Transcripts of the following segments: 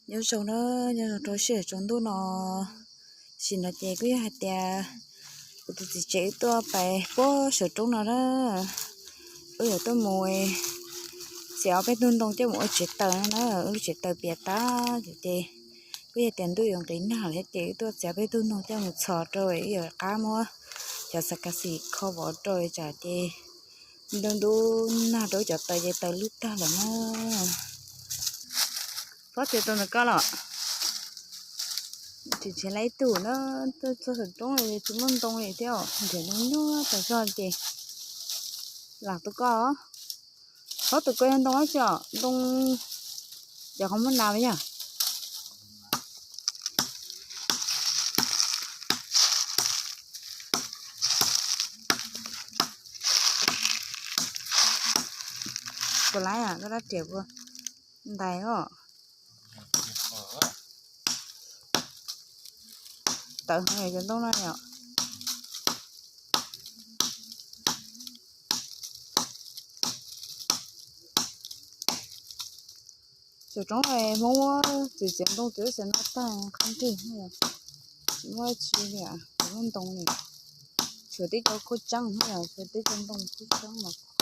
Nyob zoo na, nyob zoo rau sij hawm tsaus ntuj no. Sim no ces kuj yog hais tias kuv tus txiv tsev wb tuaj pais puag saum roob no na. Wb yuav tuaj mus txiav ob peb tug ntoo coj mus ua tsev taws no na, wb lub tsev taws piam tag ces kuj yog tias ntuj yuav nqis nag lawm thiab ces wb tuaj txiav peb tug ntoo coj mus txhos rau wb yuav qab muab cov xav kas xim kho vov rau tsam ces ntuj ntuj nag rau wb cov taws ces taws lwj tag lawm na. Pob txiav tau ntawm koj los? Tsis nrhiav lawm ib tug na, tuaj txog saum roob tsis muaj ntoo li thiab, nrhiav ntoo nyuaj tas zog ces lam tus koj. Pob tus koj yog ntoo dab tsi os? Ntoo cov qhov muaj nas yog? Puas laib, koj rab riam puas ntais os? Tawv heev cov ntoo no yom. Saum roob Hmoob txiav txiav ntoo txiav xav no tag qab nrig, tsis muaj dab tsi li, tsis muaj ntoo li. Tshuav tib co khuab tseeb, tshuav tib co ntoo khuab tseeb mas khoom.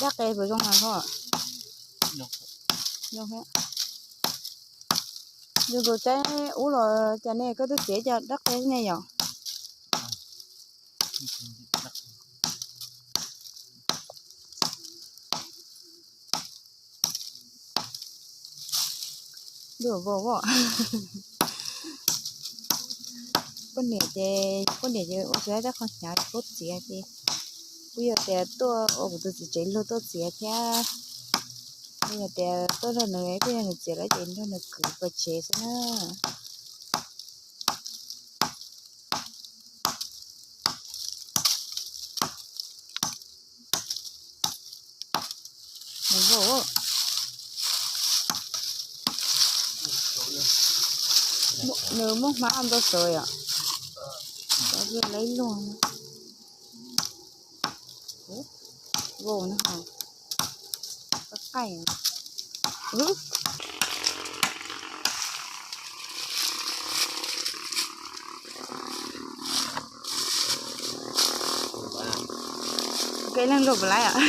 Rab qe puas zoo na koj? Zoo tus tsaib ub los cas nej koj twb txiav cov rab qe ne yom? Ntuj vau, poj niam ces, poj niam ces ua tsis tau rab qhov hnyav ces pub txiav ces kuj yog tias tuaj ua kuv tus txiv tsev luag tuaj txiav thiab. Kuj yog tias tuaj nrog nws, kuj yog nws txiav lawm ces nrog nws kwv pais tsev xwb na. Nws vau, nws muaj hmab ntau saud yom. Cov laib luag vau no, qaij. Kev leej luag puas laib os?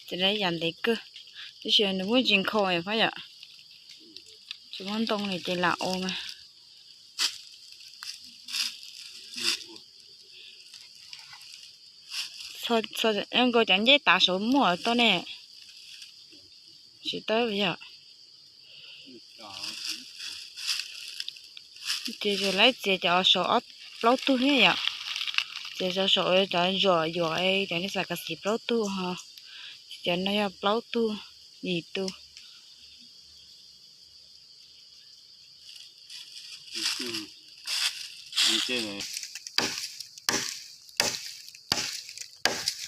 Ces yam ntev kawg, tab sis nws muaj ntsis nkhaus yom phab yom. Tsis muaj ntoo li ces lam ua mas. Nkaus cov ncej tav saud muaj tau ne. Tsis tau yom. Ces laib txiav cov saum ob plaub tug thiab yom. Txiav cov saum cov ntsuam yuam cov nej xav kas xim plaub tug ho. Cov no yog plaub tug, yim tug.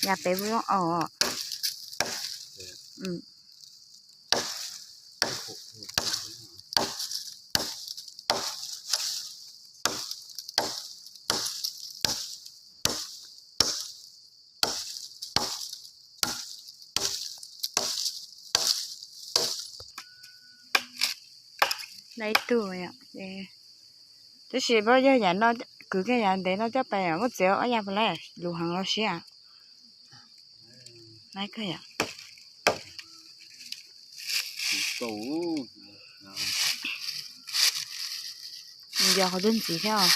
Yav pem puas zoo os? Laib tug, tab sis pab yog yam no, kwv kiag yav ntev no coj pais muab txiav ob yav puas laib, lus heev los siab. Laib kawg yom. Yos qhov twg ntxiv thiab os.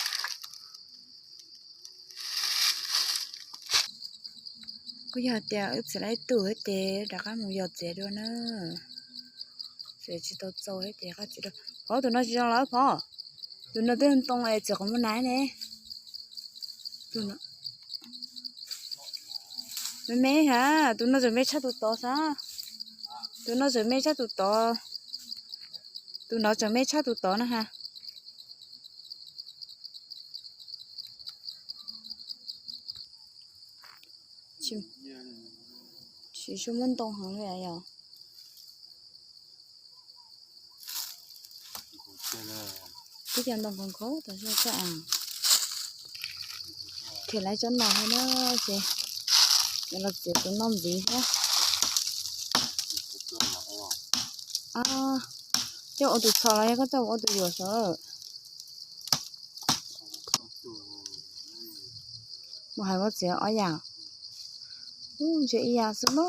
Kuj yog tias wb txiav laib tug ces rov qab mus yos txiav dua na. Txiav tsis tau txaus ces qab txiav dua. Pov, tus no tsis zoo los pov. Tus no twb ntoo es txiav qhov muaj nas ne. Me me ha, tus no tseem me tshaj tus tod xav. Tus no tseem me tshaj tus tod. Tus no tseem me tshaj tus tod na ha. Tsis, tsis muaj ntoo heev li yom. Twb cov ntoo khaus khaus tas zog xwb as. Thiaj laiv tsob no hos na, ces los txiav tus no ntxiv thiab. Coj ua tus txhos los yog koj coj ua tus yuam saud? Mus hais muab txiav ob yam. Ub, ntshe ib yam xwb na.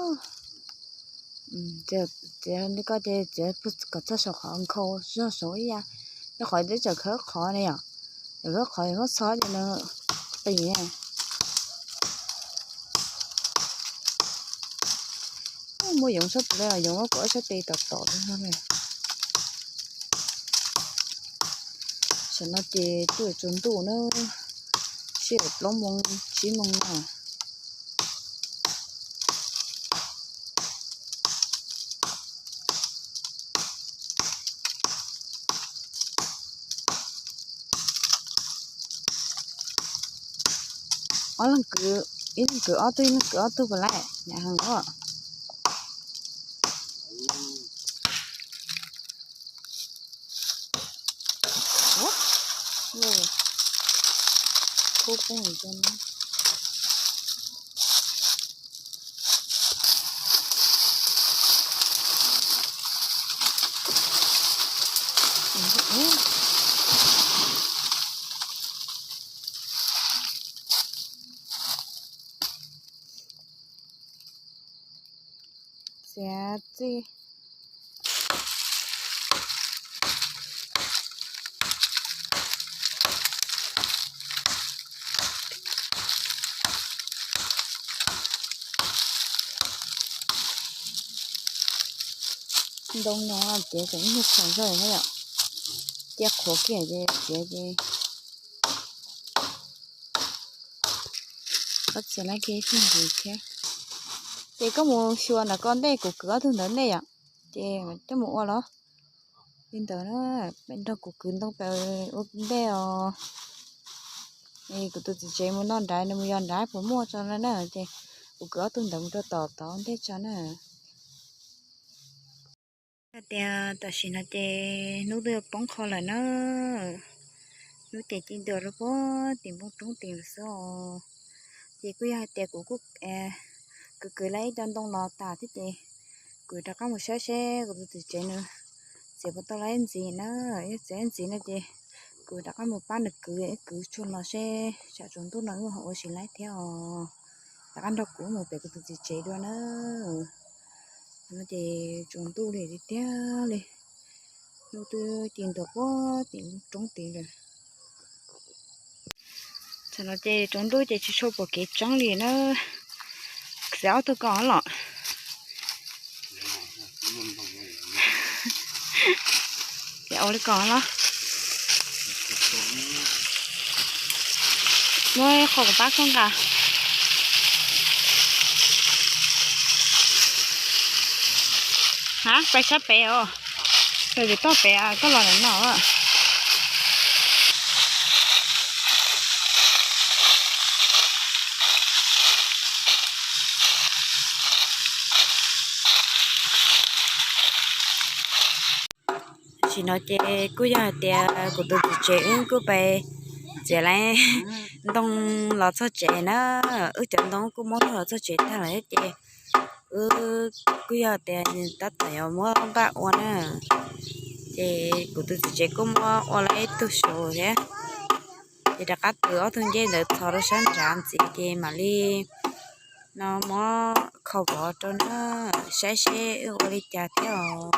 Txiav li koj ces txiav kom txog saum qhov nkhaus zog saud ib yam, rau qhov twb tseem khawb qhov ne yom. Tseem khawb qhov muab txhob ces nws qis. Muaj yoov sab puas li los yoov muab kuv ob sab tes tom tom li no ne. Tam no ces twb yuav tsaus ntuj na, sij hawm plaub moos tsib moos no. Ob leeg kwv, ib leeg kwv ob tug, ib leeg kwv ob tug puas laij, nyav heev os. Txiav txij. Ntoo no txiav tseem ib nyuag qhuav zog na yom. Cia qhuav kiag ces txiav ces koj txiav lawm kiag ib tug ntxiv thiab. Ces koj mus xyuas ntawm ko ntej, kuv kwv ob tug ntawd ntej yom, ces coj mus ua los li ntawd na. Nrog kuv kwv ntoo pem ua ntej os. Kuv tus txiv tsev mus noj nrad, nws mus yos nrad puas muaj tso no na, ces kuv kwv ob tug ntawd mus rau tom tod ua ntej tso na. Hais tias tam sim no ces hnub twb poob qho lawm na, hnub ces ci ntua rau puag tim npoo roob tid lawm xwb os. Ces kuj yog hais tias kuv kuj kwv kwv lawm ib co ntoo los tas thiab ces kuv rov qab mus saib seb kuv tus txiv tsev nws txiav puas tau lawm ib ntxiv na. Yog txiav ib ntxiv no ces kuv rov qab mus pab nws kwv, kwv tsuag los seb tsam tsaus ntuj no wb ho ua tsis laib thiab os. Rov qab nrog kuv mus pem kuv tus txiv tsev dua na. No ces tsaus ntuj li tiag tiag li, hnub twb ci ntua puag tim roob tid lawm. Tam no ces tsaus ntuj ces tsis tshua pom kev tseeb li na. Xav ob tug ko los, ces ua li ko los. Muab qhov kom pab koj nqa. Ha, pais sab pem os. Pais pem toj pem, koj los ntawm no. Tam sim no ces kuj yog hais tias kuv tus txiv tsev wb kuj pais txiav lawm ntoo los txog tsev na. Wb cov ntoo kuj muab los txog tsev tag lawm ces wb kuj yog tias tab tom yuav muab npaj ua na. Ces kuv tus txiv tsev kuj muab ua lawm ib tug saud thiab. Ces rov qab twv ob tug ncej ntawd txhos rau sab nrad ntxiv ces mam li no muab kho vov rau na, saib seb wb ua li cas thiab os.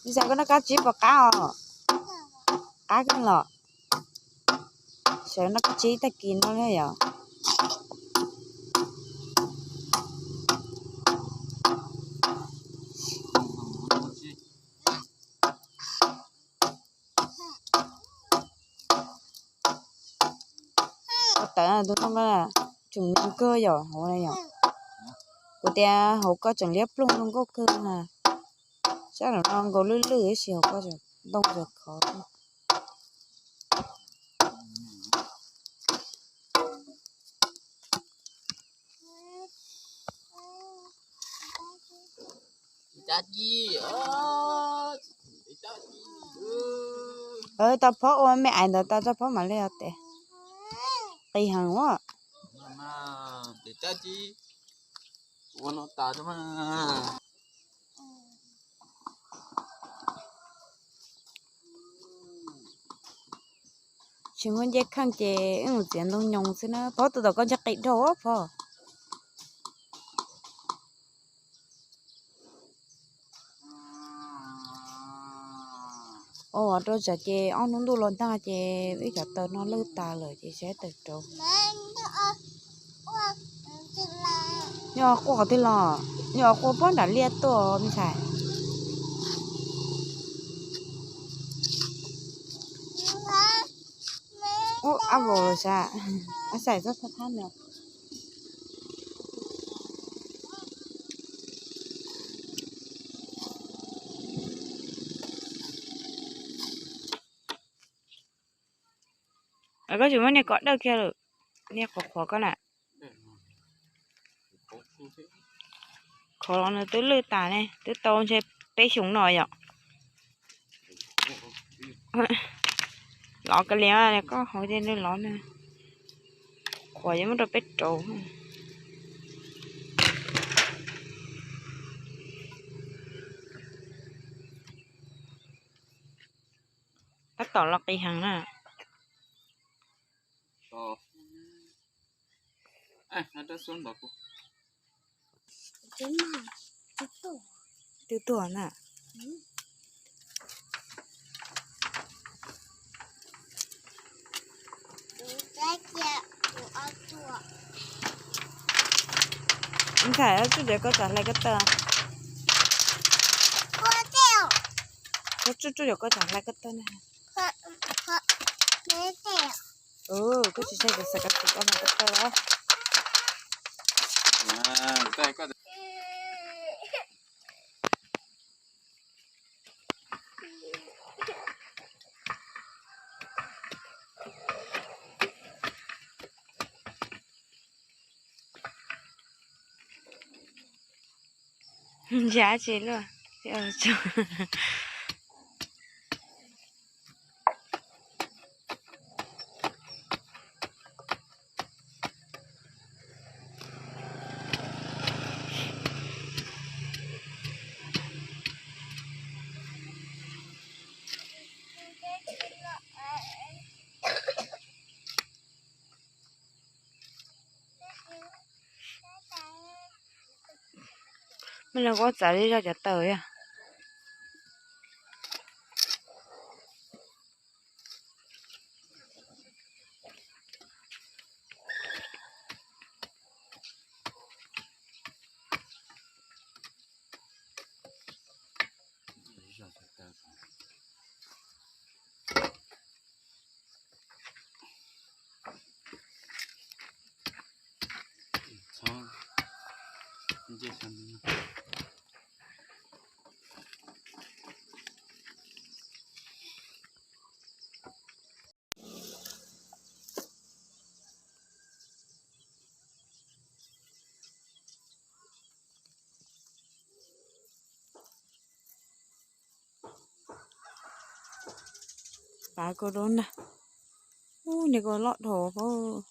Ib xav koj noj kab tsib puas qab os? Qab kawg los. Sawv noj kab tsib tag kis no na yom. Tawv tus no tseem nws kawg yom, hauv na yom. Kuv tias hauv ko tseem liab ploog zoo nkauj kawg na. Sab no nkaus lwj lwj tab sis hauv ko ntoo tseem khov. Tau phob ua me ais ntawd tau txoj phob mam li tes. Qis heev a. Tsis muaj ncej kheej ces wb mus txiav ntoo nyoos xwb na. Phob tus tom koj ntshe qis dhau phob. Ua rau tsam ces ob hnub ntuj los nag ces ib cov taws no lwj tas lawm ces sab taws rauv. Nyuj quaj qhov twg los? Nyuj quaj puag nram liaj tuaj me ntxhais. Ub, ab vaus lawm sas, ab xais txoj thab thab no. Koj tsis muab niag kom dawj kiag lawm, niag qhuav qhuav koj na. Qhov los nws twb lwj tas ne, twb tau ntshe peb xyoos no yom. Lov ka liam koj hauv tej lov na. Qhuav yeej muab rau peb rauv. Tab tom los qis heev na. Twb tuag na. Ntxhais, tsuj cov koj txawm hlais koj taw. Koj tsuj tsuj cov koj txawm hlais koj taw na. Koj tsis saib cov xav koj txawm koj hlais koj taw los. Ntsia tsis luaj. Mej leej kuj txav zej zog cov taws yog. Pav kua dua na. Ub, niag kua loj dhau pab.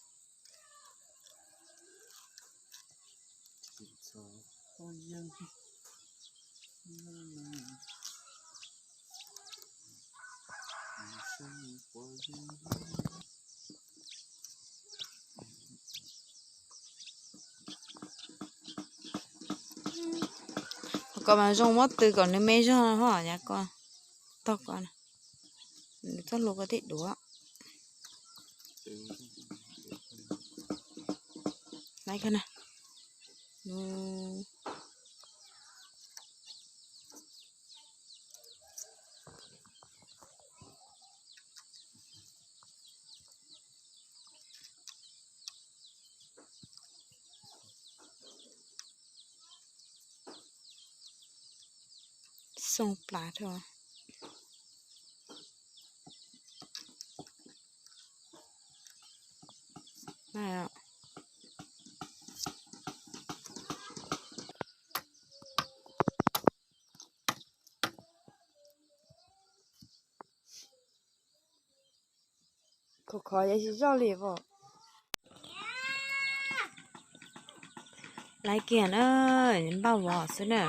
Koj mas zoo muab tw kom nws me zog ho, nyab koj, tog koj, nws txoj hlua koj thiaj duav. Laiv koj na. Xoo plas rau. Tus khov yeej tsis zoj li os. Laiv kiag na, npaj vov xwb na.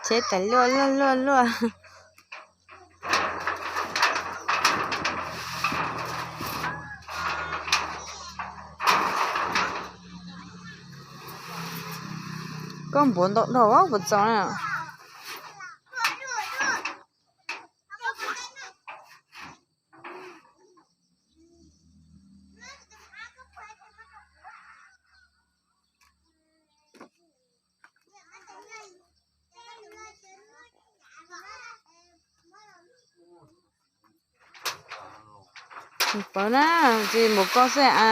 Tsheb tas luaj luaj luaj luaj. Koj npuav ntau dhau puas txaus na? Pawg na, tsis npaum koj xwb a.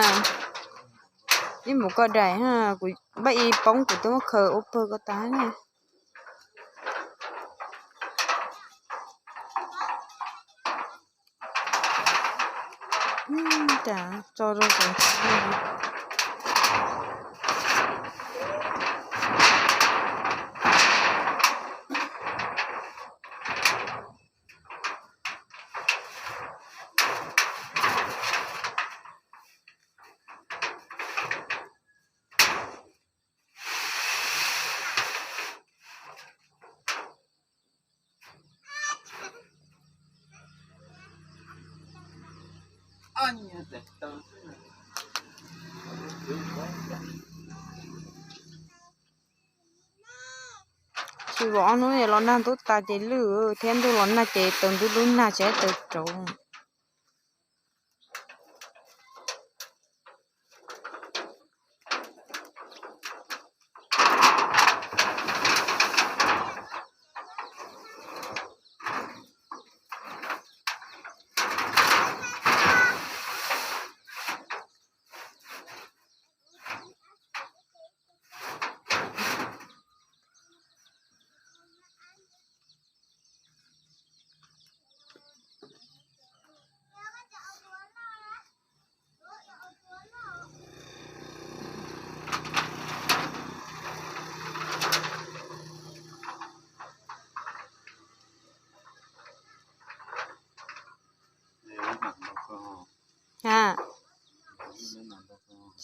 Ib npaum koj daim, kuv npaj ib poob kuv twb muab khaws ua pawg koj tas ne. Tso rau saum. Tsis vov ob hnub los nag ntub tas ces lwj thiab, ntuj los nag ces taws ntub dub nag tsis taws rauv.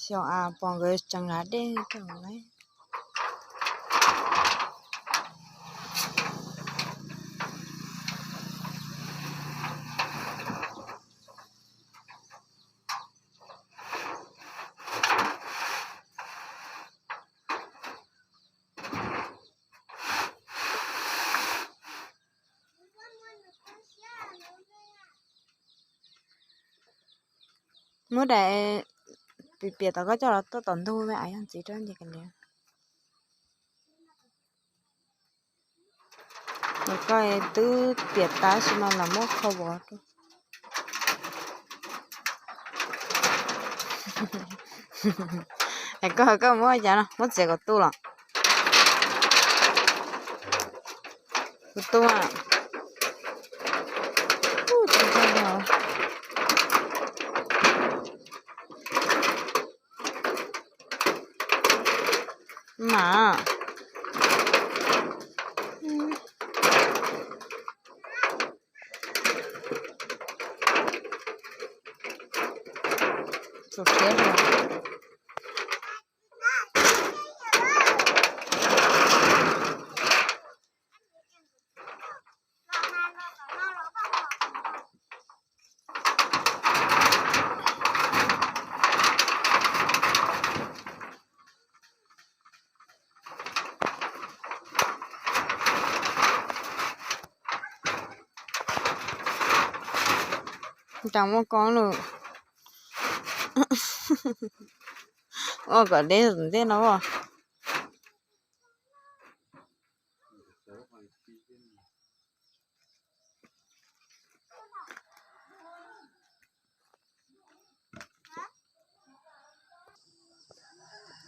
Cov av pom nkawd tseev lav dej rau lawm. Muab daim piam piam tom koj coj los tuaj tom ntug me, av yog ntxiv rau ces kav liam. Koj twb piam tas sis mas lam muab kho vov rau. Es koj, koj muab cas no, muab txiav kom tu los? Kuv tu a. Mas tsum rhiav. Ntsaum muaj koob lawm. Ua kom deb ntej no.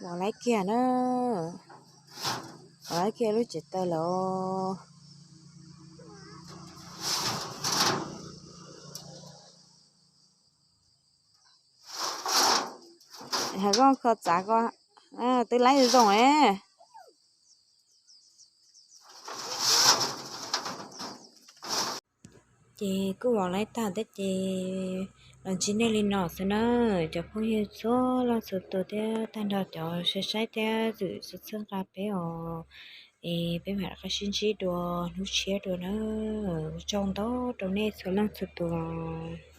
Vov laib kiag na, vov laib kiag lub tsev taw lawm. Koj kho txav ko, twb laib zoo e. Ces kuj vov laib tag thiab ces los ntsib nej li no xwb na, cov phooj ywg txhua leej txhua tus thiab tag nrho cov saib saib thiab txhawb txhawb nqa peb os. Es peb mam rov qab sib ntsib dua hnub tshiab dua na. Ua tsaug ntau rau nej txhua leej txhua tus.